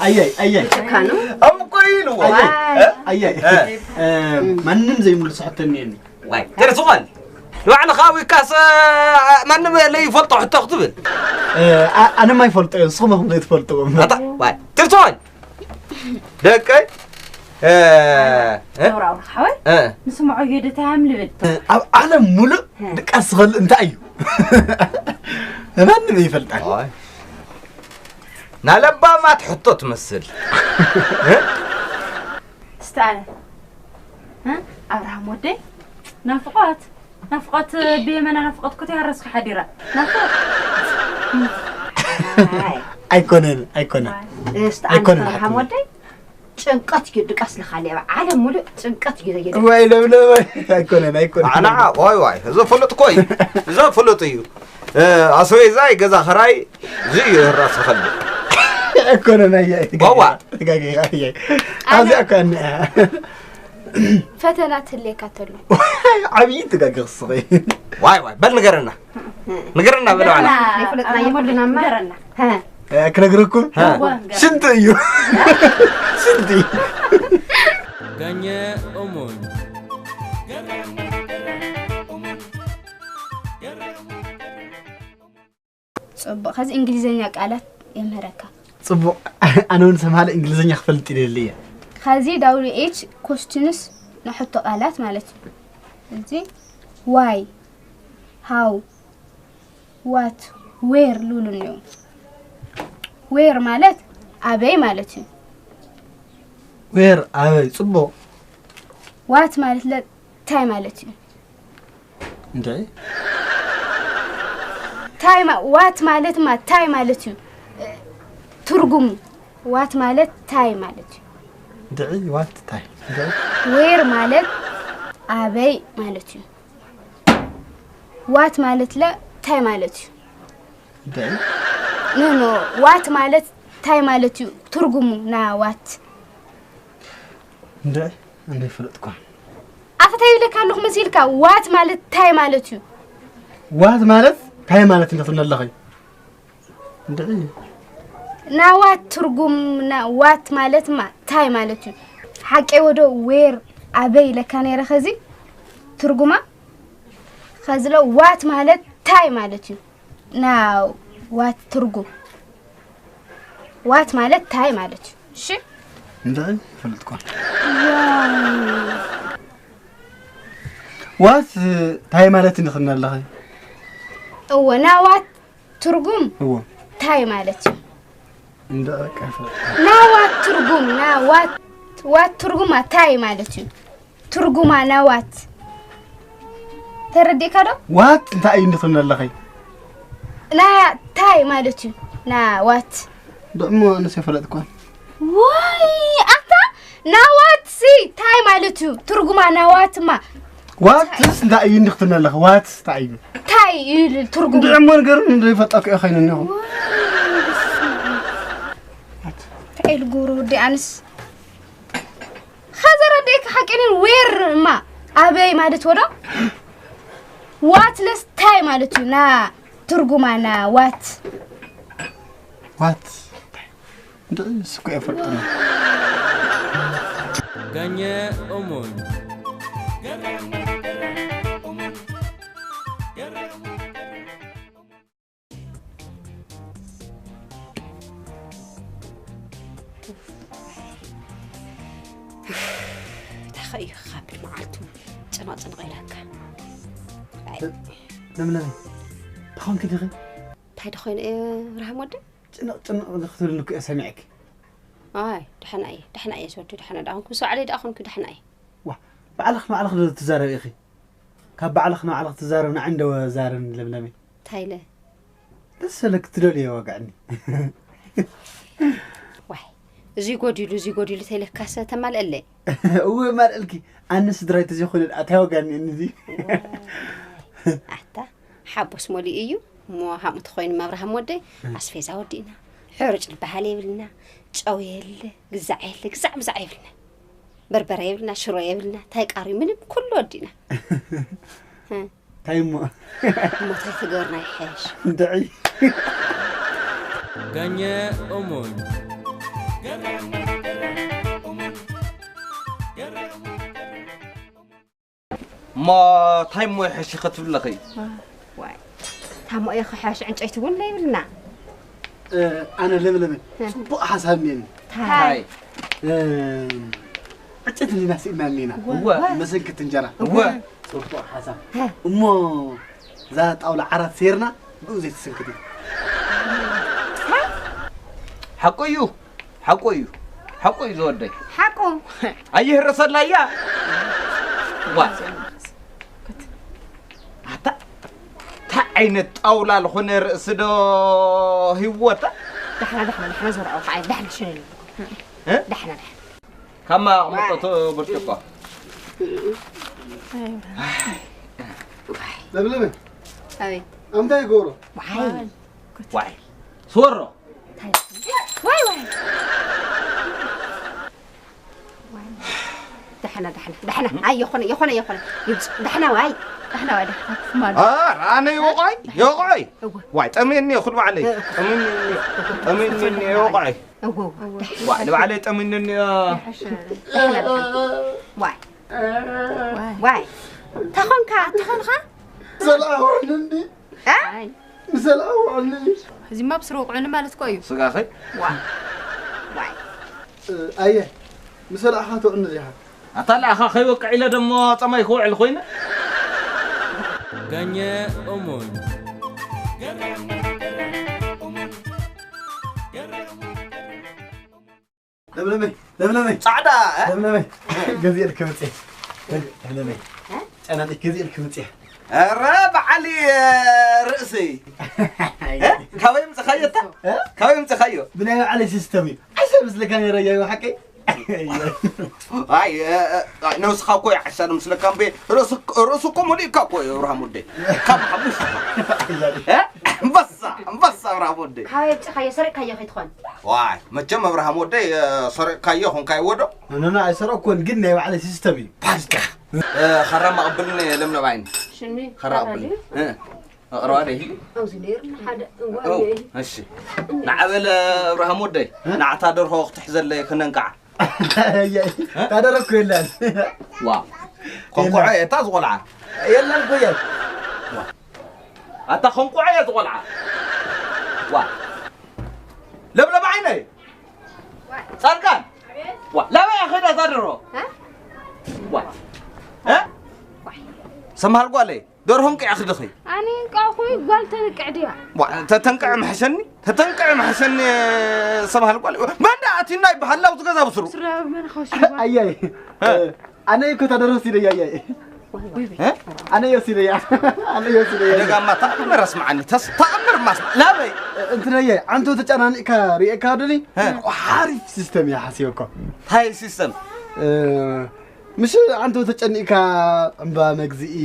ኣያይ ኣያይ ጭካኑ ኣብ እኮ ኢልዎ ኣያይ ዋይ። ኣያይ እ፣ ማንም ዘይምልሶ ሕቶ እኒአኒ። ዋይ ትርትኾን ንባዕልኻ ውካስ ማንም ለይፈልጦ ሕቶ ክትብል እ፣ ኣ- ኣነ ማይፈልጦ እዮ ንስኹም ኢኹም ዘይትፈልጥዎም። ኣታ ዋይ ትርትኾን ደቀይ እ፣ እ፣ ነውራው ሓወይ እ፣ ንስምዖ ጌደታያም ልብል ኣብ ዓለም ሙሉእ ድቃስ ዝኸልእ እንታይ እዩ? ማንም ይፈልጣል። ዋይ ናለባማት ሕቶ ትመስል ስተኣለ ኣብርሃም ወደይ ናፍቆት ናፍቆት ብየመና ናፍቆት ኩት ያረስኩ ሓዲራ ናፍቆት ኣይኮነን ኣይኮነን እስቲ ኣይኮነን ኣንተ ኣብርሃም ሓትም። ወደይ ጭንቀት እዩ ድቃስ ልኻሊ ኣብ ዓለም ሙሉእ ጭንቀት እዩ ዘየደ ወይ ለምለም ኣይኮነን ኣይኮነን ኣና ዋይ ዋይ እዚ ፍሉጥ ኮይ እዚ ፍሉጥ እዩ እ፣ ኣስቤዛይ ገዛ ኸራይ እዚ እዩ ራስ ኸል ኣይኮነን ኣየ ዋዋ። ተጋጊ ኣየ ኣብዚኣ እኮ እኒኣ ፈተና ትህልየካ ተሎ ዓብዪ ተጋጊ ክስኸይ ዋይ ዋይ በል ንገረና ንገረና በል ዋና ይፍለጥና ይፍለጥና ገረና ሀ ክነግረኩም ሀ። ሽንቲ እዩ ሽንቲ እዩ Ganye Omon. ፅቡቅ ከዚ እንግሊዝኛ ቃላት የምህረካ ፅቡቅ ኣነ እውን ሰምሃለ እንግሊዝኛ ክፈልጥ ይደሊ እየ ከዚ ዳብሊው ኤች ኮስትንስ ንሕቶ ቃላት ማለት እዩ እዚ ዋይ ሃው ዋት ዌር ሉሉ እኒው ዌር ማለት ኣበይ ማለት እዩ ዌር ኣበይ ፅቡቅ ዋት ማለት ለ ታይ ማለት እዩ እንታይ ታይ ማ- ዋት ማለት ማ ታይ ማለት እዩ ትርጉሙ ዋት ማለት ታይ ማለት እዩ ድዒ ዋት ታይ ድዒ ዌር ማለት ኣበይ ማለት እዩ ዋት ማለት ለ ታይ ማለት እዩ ድዒ ኖ ኖ ዋት ማለት ታይ ማለት እዩ ትርጉሙ ና ዋት ድዒ እንደ ይፍለጥኳ ኣፈታይ ይብለካ ኣለኹ መሲልካ ዋት ማለት ታይ ማለት እዩ ዋት ማለት ታይ ማለት እንደ ትብለለኸ ድዒ ናዋት ትርጉም ና- ዋት ማለት ማ ታይ ማለት እዩ ሓቀይ ወዶ ዌር ኣበይ ኢለካ ነይረ ከዚ ትርጉማ ከዝለ ዋት ማለት ታይ ማለት እዩ ና ዋት ትርጉም ዋት ማለት ታይ ማለት እዩ እሺ እንታይ ይፈልጥኳ ዋት ታይ ማለት እንደ ትብለለኸ እወ ናዋት ትርጉም እዎ ታይ ማለት እዩ እንደ በቃ ይፈልጥ ናዋት ትርጉም ናዋት ዋት ትርጉማ ታይ ማለት እዩ ትርጉማ ናዋት ተረዲእካ ዶ ዋት እንታይ እዩ እንደ ትብለለኸ ና ታይ ማለት እዩ ናዋት ደሞ ኣነስ ይፈለጥኳ ወይ ኣታ ናዋት ሲ ታይ ማለት እዩ ትርጉማ ናዋትማ ዋትስ እንታይ እዩ እንደ ክትብለለኸ ዋትስ እንታይ እዩ ታይ እዩ ትርጉም እንደ እሞ ነገር እንደ ይፈጣኩ እየ ኸይኑ እኒኹ እንታይ ልገብሮ ወዲ ኣንስ ኸዘረዴክ ሓቂንን ዌር እማ ኣበይ ማለት ወዶ ዋትለስ ታይ ማለት እዩ ና ትርጉማ ና ዋት ዋት እንደ ስኮ የፈልጥና Ganye Omon. እንታይ እዩ ካብ መዓልቱ ጨናቕ ጨናቕ ኢላካ ለምለመ ተኾንኪ ዲኺ እንታይ ዶ ኮይኑ እየ ብርሃም ወዲ ጭንቕ ጭንቕ ክትብል እኮ እየ ሰሚዐኪ ኣይ ደሕና እየ ደሕና እየ ዝወዲ ደሕና ደኣ ኮንኩ ሰዓለይ ደኣ ኮንኩ ደሕና እየ ዋ ባዕልኽ ንባዕልኽ ዶ ትዛረብ ኢኺ ካብ ባዕልኽ ንባዕልኽ ትዛረብ ንዓይ እንደ ዛረብኒ ለምለመ እንታይ ኢለ ደስ በለክ ትደልዮ ዋጋዕኒ ዋይ እዚ ጎዲሉ እዚ ጎዲሉ ተይለካሰ ተማልአለይ እወ ማልእልኪ ኣነ ስድራይ ተዘይኮነ ደኣ እንታይ ዋጋኒ እዚ ኣታ ሓቦስ መሊኡ እዩ እሞ ሃምኡ ተኮይኑ መብርሃም ወደይ ኣስፌዛ ወዲእና ሕርጭ ዝበሃል የብልና ጨው የለ ግዛዕ የለ ግዛዕ ብዛዕ የብልና በርበረ የብልና ሽሮ የብልና እንታይ ቃርዩ ምንም ኩሉ ወዲእና እንታይ እሞ እሞ እንታይ ተገበርና ይሐሽ እንድዒ Ganye Omon. እሞ እንታይ እሞ ይሕሽ ክትብለኺ? ዋይ፣ ታሞ እየ ክሓሽ ዕንጨይቲ እውን ለይብልና። እ፣ ኣነ ለምለመ፣ እ። ጽቡቕ ሓሳብ እኒአኒ። ታይ? ታይ? እ፣ ዕንጨይቲ እንዲና ስኢልና እኒና። እወ። መሰንክቲ እንጀራ። እወ። ጽቡቕ ሓሳብ። እ። እሞ እዛ ጣውላ ዓራት ሴርና ብኡ ዘይትስንክቲ። ሓቁ እዩ። ሓቁ እዩ። ሓቁ እዩ ዝወደይ። ሓቁ። ኣይህረሰላያ። ዋ። ኣታ፣ እንታይ ዓይነት ጣውላ ዝኾነ ርእሲ ዶ ሂወታ? ዳሕና፣ ዳሕና፣ ዳሕና ዘርዖ ከዓ ዳሕና ሽለል። እ? ዳሕና፣ ዳሕና። ካማ ኣቕምጦ እቲ ብርጭቆ። ለምለመ። ኣቤት። ኣምታይ ይገብሮ? ዋይ። ዋይ። ስወሮ። ዋይ፣ ዋይ። ዳሕና፣ ዳሕና፣ ዳሕና። ኣይ፣ የኾነ፣ የኾነ፣ የኾነ። ይብጽ-፣ ዳሕና ዋይ። ዳሕና ዋይ፣ ዳሕና ክፍማሉ። ኧረ ኣነ ይወቕዖይ፣ ይወቕዖይ። እወ። ዋይ፣ ጠምየኒ እየ፣ ኩሉ ባዕለይ። እ። ጠምየኒ፣ ጠምየኒ እየ፣ ይወቕዖይ። እወ፣ እወ። ዋይ፣ ንባዕለይ ጠምየኒ እየ። ዳሕና፣ ዳሕና። ዋይ። ዋይ። ዋይ። ተኾንካ፣ ተኾንካ? ሰላም ወንድንዲ። እ? ኣይ። ምሰል ኣዋኒ። እዚማ ብስሩ ውቕዑኒ ማለት እኮ እዩ። ስጋኸይ? ዋ። ዋይ። እ፣ ኣየ፣ ምሰል ኣኻ ትውዕኒ ዲኻ? ኣታ ለኣኻ ከይወቅዕ ኢለ ደሞ ጸማይ ክውዕል ኮይነ? ጋኘ ኦሞን። ለምለመይ፣ ለምለመይ። ጻዕዳ፣ እ? ለምለመይ፣ ገዚኤልኪ መጽየ። ለምለመይ፣ እ? ጨናኒክ ገዚኤልኪ መጽየ። ኧረ በዓል፣ እ፣ ርእሲ። እ? ካበይ ምጽኻዮ እታ? እ? ካበይ ምጽኻዮ? ብናይ ባዕለይ ሲስተም እዩ። ኣይሰ ምስለካ ነይረ እያ፣ ሓቀይ? ኣይ፣ እ፣ እ፣ ነብስኻ እኮ ይዓሻ ነው ምስለካ እምበይ። ርእሱ፣ ርእሱ እኮ ሙሉእ እካ እኮ እዩ፣ ኣብርሃም ወደይ። ካብ ሓሙሽተ። እ? ኣንበሳ፣ ኣንበሳ ኣብርሃም ወደይ። ካበይ ኣምጺኻዮ? ሰሪቕካዮ ከይትኾን። ዋይ፣ መቸም ኣብርሃም ወደይ፣ እ፣ ሰሪቕካዮ ኾንካዮ ወዶ? ኖ፣ ኖ፣ ኖ፣ ኣይሰረቕኩን፣ ግን ናይ ባዕለይ ሲስተም እዩ። ፓስታ። እ፣ ኸራም ኣቕብልኒ ለምለም ዓይኒ። ሽኒ፣ ኸራም ኣቕብልኒ። እ፣ ኣቕርባ ደይ። ኣብዚ ነይሩ፣ ሓደ፣ እዋ፣ ኦ፣ እየ። እሺ። ንዓ በል ኣብርሃም ወደይ፣ እ? ንዓታ ደርሆ ክትሕዘለይ ክነንቃዓ። ኣየ፣ እ? ታደረግኩ የለን። ዋ። ቆንቆዖ እየ እታ ዝቆልዓ። የለን እኮ እየ። ዋ። ኣታ ቆንቆዖ እየ ዝቆልዓ። ዋ። ለምለም ዓይነይ። ጻድቃን። ዋ፣ ላበይ ኣኸዳ እታ ደርሆ? እ? ዋ። እ? ሰምሃል ጓለይ፣ ደርሆ እንቅዕ ክድኺ። ኣነ እንቃኹ ጓል ተንቅዕ ድያ? ዋ፣ ተተንቅዕ ምሕሸኒ፣ ተተንቅዕ ምሕሸኒ፣ ሰምሃል ጓለይ። መን ደኣ ኣትዩና ይበሃል፣ ላብዚ ገዛ ብስሩ። ስረ መን ኸሲቡ? ኣያይ። እ? ኣነ እኮ እታ ደርሆ ሲደያ፣ ኣያይ። እ? ኣነ እየ ሲደያ። ኣነ እየ ሲደያ። ደጋማ ተኣምር ኣስምዓኒ፣ ተስ-፣ ተኣምር ማስምዕ። ላበይ? እንትነየ፣ ዓንቶ ተጨናኒቕካ ርእየካ ዶ? እ። ሓሪፍ ሲስተም እየ ሓሲበ እኮ። ታይ ሲስተም? እ፣ ምሽ ዓንቶ ተጨኒቕካ ዕምባ መግዝኢ፣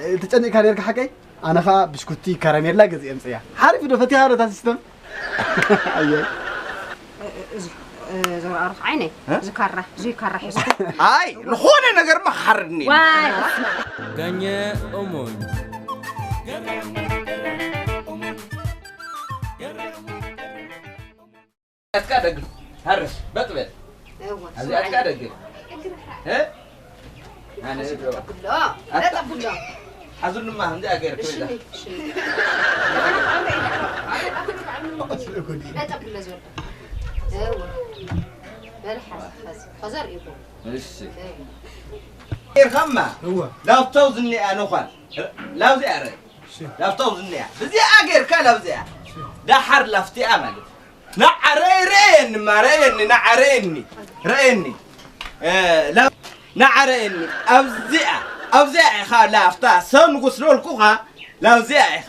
እ፣ ተጨኒቕካ ነርካ ሓቀይ? ኣነ ኸኣ ብሽኩቲ ካራሜላ ገዚኤ ኣምጽያ። ሓሪፍ ዶ? ፈቲኻ ዶ እታ ሲስተም? ኣየ። እ-፣ እ-፣ እዚ፣ እ፣ ዘርኣሩኽ ዓይነይ፣ እ? እዚ ካራ፣ እዚ ካራ ሒዝኩ። ኣይ፣ ዝኾነ ነገርማ ክሓርድኒ እዩ። ዋይ፣ በስመ ኣብ። ጋኘ ኦሞን። ኣትካ ደግፍ፣ ሃርስ፣ በጥ በጥ። እወ፣ ኣዚኣትካ ስማዓኒ። ደግፍ። እ? ኣነ እሺ፣ እዶ። ጠብሎ፣ ኣታ-፣ ጠብሎ። ሓዙንማ፣ እንዲ ኣገር እሺ፣ ክበላ። እሺ። ጠብሎ ዝወልዶ። እወ። በል ሓዝ፣ ሓዝ። ኸዘር ይኹን። እሺ። እወ። ጌርካማ፣ እወ። ላብታው ዝኒኣ ነዃል። ላብዚኣ ረ-፣ እሺ። ላብታው ዝኒኣ። ብዚኣ ጌርካ ላብዚኣ። እሺ። ደሓር ላፍቲኣ ማለት። ንዓ ርእ-፣ ርአየኒ እማ፣ ርአየኒ፣ ንዓ ርአየኒ፣ ርአየኒ። እ፣ ላ-፣ ንዓ ርአየኒ። ኣብዚኣ፣ ኣብዚኣ ኢኻ ላፍታ፣ ሰንጉስ ዝበልኩኻ፣ ላብዚኣ ኢኻ።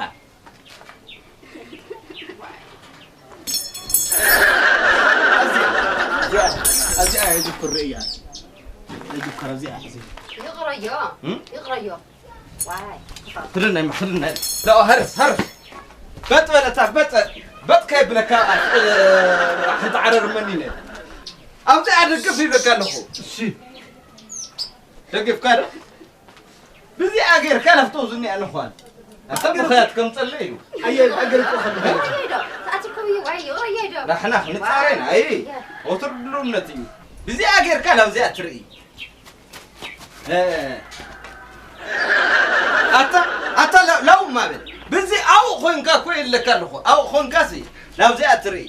ኣብዚኣ፣ ኣብዚኣ የጅኩር ርእያ። የጅኩር ኣብዚኣ ሕዚ። ይቕረዮ፣ እም? ይቕረዮ። ዋይ። ክድን ናይ ማሕድን ናይ-፣ ዳኦ፣ ሃርስ፣ ሃርስ። በጥ በለታ፣ በጥ፣ በጥ ከይብለካ፣ እ፣ ሓንቲ ዓረር መኒነ። ኣብዚኣ ደግፍ ይብለካ ኣለኹ። እሺ። ደጊፍካ ዶ? ብዚኣ ጌርካ ላፍቶ ዝኒኣ ንኳን። ኣታ ምኽያት ከም ጸለይ እዩ። ኣየ፣ ኣገር እኮ ኸም-፣ ይቕረዮ ዶ? ተኣትኩም ዋይ፣ ይቕረየ ዶ? ዳሕና ክንጻረን፣ ኣይ፣ ወትር ድሉውነት እዩ። ብዚኣ ጌርካ ናብዚኣ ትርኢ። እ፣ ኣታ፣ ኣታ ላ-፣ ላው ማበል። ብዚ ኣው ኾንካ እኮ የለካ ኣለኹ። ኣው ኾንካሲ ናብዚኣ ትርኢ።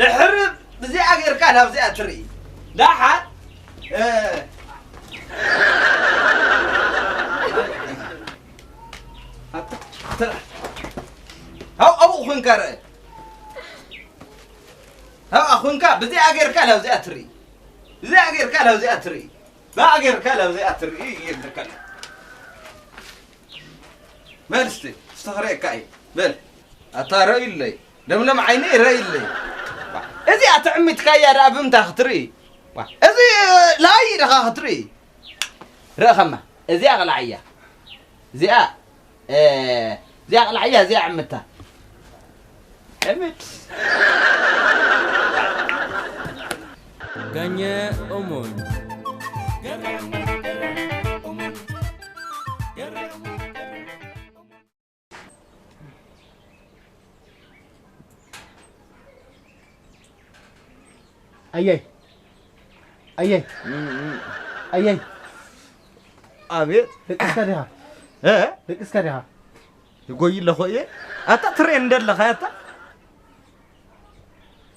ድሕሪ ብዚኣ ጌርካ ናብዚኣ ትርኢ። ዳሓር፣ እ፣ ኣታ፣ ኣታ፣ ኣው፣ ኣው ኾንካ ርእ። ኣብኣ ኾንካ ብዚኣ ጌርካ ናብዚኣ ትርኢ። ብዚኣ ጌርካ ናብዚኣ ትርኢ። ብኣ ጌርካ ናብዚኣ ትርኢ የብልካን። በል እስቲ፣ እስቲ ክርእየካ እየ። በል። ኣታ ረእዩለይ። ለምለም ዓይነይ ረእዩለይ። እዚኣ ትዕሚትካያ ደኣ ብምንታ ክትርኢ? እዚ ላዪ ኢኻ ክትርኢ? ርእ ኸማ። እዚኣ ቕላዕ እያ። እዚኣ እ፣ እዚኣ ቕላዕ እያ፣ እዚኣ ዕምታ። ዕምት። ጋኘ እሙን። ኣየይ፣ ኣየይ፣ ኣየይ። ኣቤት። ደቂስካ ዲኻ? እ? ደቂስካ ዲኻ? ይጎይ ኣለኹ እየ። ኣታ ትርእየኒ እንደለኻ ኣታ?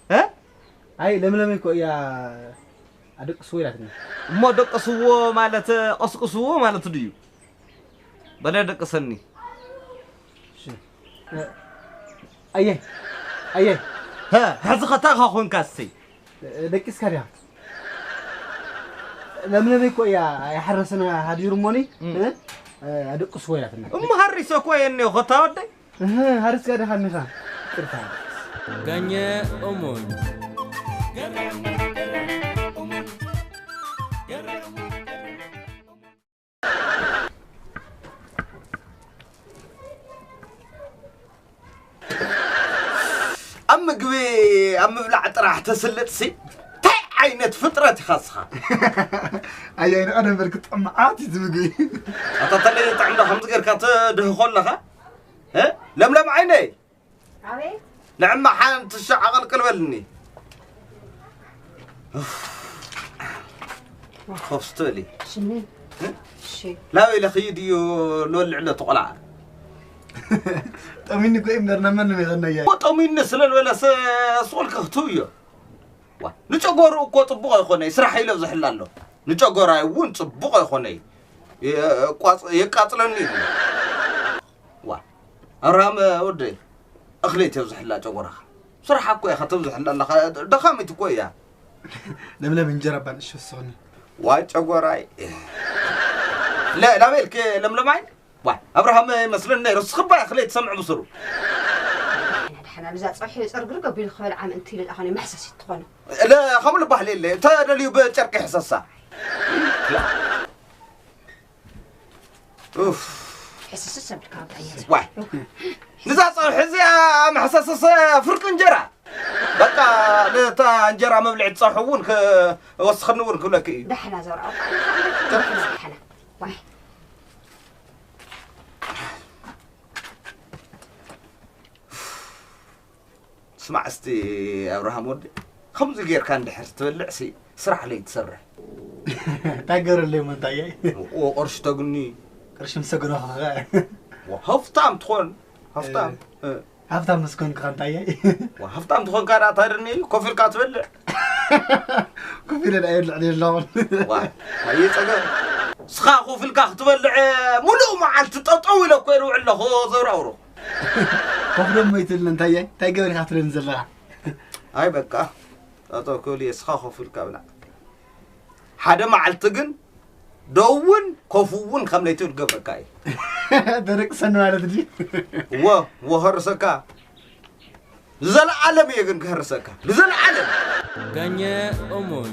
እ? ኣይ፣ ለምለመይ እኮ እያ ኣደቅስዎ ኢላትኒ። እሞ ደቅስዎ ማለት፣ ቀስቅስዎ ማለት ድዩ? በለ ደቅሰኒ። እሺ። እ፣ ኣየ፣ ኣየ። ሀ፣ ሕዚ ኸታ ኸ ኾንካ እሰይ። እ፣ ደቂስካ ዲኻ? ለምለመይ እኮ እያ ኣይሓረሰን ሃዲሩ እሞኒ፣ እም። እ፣ እ፣ ኣደቅስዎ ኢላትና። እሞ ሃሪሰ እኮ እየ እኒኦ ኸታ ወደይ። እህ፣ ሃሪስካ ዲኻ እኒኻ? ይቅርታ። ጋኘ እሙን። ኣብ ምግቢ፣ ኣብ ምብላዕ ጥራሕ ተስልጥሲ፣ እንታይ ዓይነት ፍጥረት ኢኻ እስኻ? ኣያይ፣ ንቐደም በል ክጥዕም መዓት እዩ እቲ ምግቢ። ኣታ ተለየ ጥዕምዶ ከምዚ ጌርካ ትድህኾ ኣለኻ? እ? ለምለም ዓይነይ፣ ኣቤት። ንዕማ ሓንቲ ሻዕ ኣቐልቅል በልኒ። ኡፍ። ኮፍ ስትበሊ። ሽኒ። እ? እሺ። ላበይ ኢለ ክይድ እዩ ልበልዕ ለቱ ቆልዓ? ጠሚኒ እኮ እዩ እምበር፣ ናብ መን ይኸነያ? እኮ ጠሚኒ ስለ ዝበለ ስ-፣ ስቑል ከኽትው እዮ። ዋ፣ ንጨጎርኡ እኮ ጽቡቕ ኣይኾነ፣ ስራሕ ይለብዝሕላ ኣሎ። ንጨጎራይ እውን ጽቡቕ ኣይኾነ። የ-፣ ቋጽ-፣ የቃጽለኒ እዩ። ዋ፣ ኣብርሃም ወደይ፣ እኽሊ ተብዝሕላ ጨጎራኻ። ስራሕ እኮ ኢኻ ተብዝሕላ ኣለኻ፣ ደኻሚት እኮ እያ። ለምለም እንጀራ ባንሽ ወስኽኒ። ዋይ ጨጎራይ። ለ-፣ ላቤልክ ለምለማይ? ዋይ፣ ኣብርሃም ይመስለኒ ነይሩ፣ ስኽባ እኽሊ ትሰምዕ ብስሩ። ደሓና፣ ደሓና፣ ብዛ ጸብሒ ጸርግርግ ኣቢሉ ክበልዓ ምእንቲ ኢሉ ደኣ ኾነ መሕሰሲት ትኾኖ። ለ-፣ ከምኡ ልባህል የለ፣ ተደልዩ ብጨርቂ ሕሰሳ። ኡፍ። ሕስስስ ኣብልካ ኣብታ እያ። ዋይ። ንዛ ጸብሒ እዚኣ መሕሰስስ ፍርቂ እንጀራ። በቃ፣ ነታ እንጀራ መብልዒ ጸብሒ እውን ክወስኸኒ እውን ክብለኪ እዩ። ዳሕና ዘርኣ። ዳሕና፣ ዳሕና። ዋይ። ስማዕ እስቲ ኣብርሃም ወዲ፣ ከምዚ ጌርካ እንድሕር ትበልዕሲ ስራሕ ለይትሰርሕ። እንታይ ገረለይ እሞ እንታየይ? ዎ ቅርሺ ተግኒ። ቅርሺ ምስ ተገነኹ ኸ? ዎ ሃፍታም ትኾን፣ ሃፍታም። እ። እ። ሃፍታም ምስ ኮንኩ ኸ እንታየይ? ዎ ሃፍታም ትኾን ካዳ ታድኒ ኮፍ ኢልካ ትበልዕ። ኮፍ ኢለ ዳኣ የብልዕ ኣለኹ። ዋ፣ ኣየ ጸገም። ስኻ ኮፍ ኢልካ ክትበልዕ ሙሉእ መዓልቲ ጠጠው ኢለ እኮ እየ ዝውዕል ኣለኹ ዘውራውሮ። ኮፍ ደሞ ይትብልን እንታየይ? እንታይ ገበርካ ትብለኒ ዘለኻ? ኣይ በቃ፣ ጠጠው ክብል እየ፣ ስኻ ኮፍ ኢልካ ብላዕ። ሓደ መዓልቲ ግን ደው እውን ኮፍ እውን ከም ለይትብል ክገብረካ እየ። ተደቅሰኒ ማለት ድዩ? እወ፣ እወ፣ ከርእሰካ። ንዘለዓለም እየ ግን ክህርሰካ። ንዘለዓለም። ጋኘ እሙን።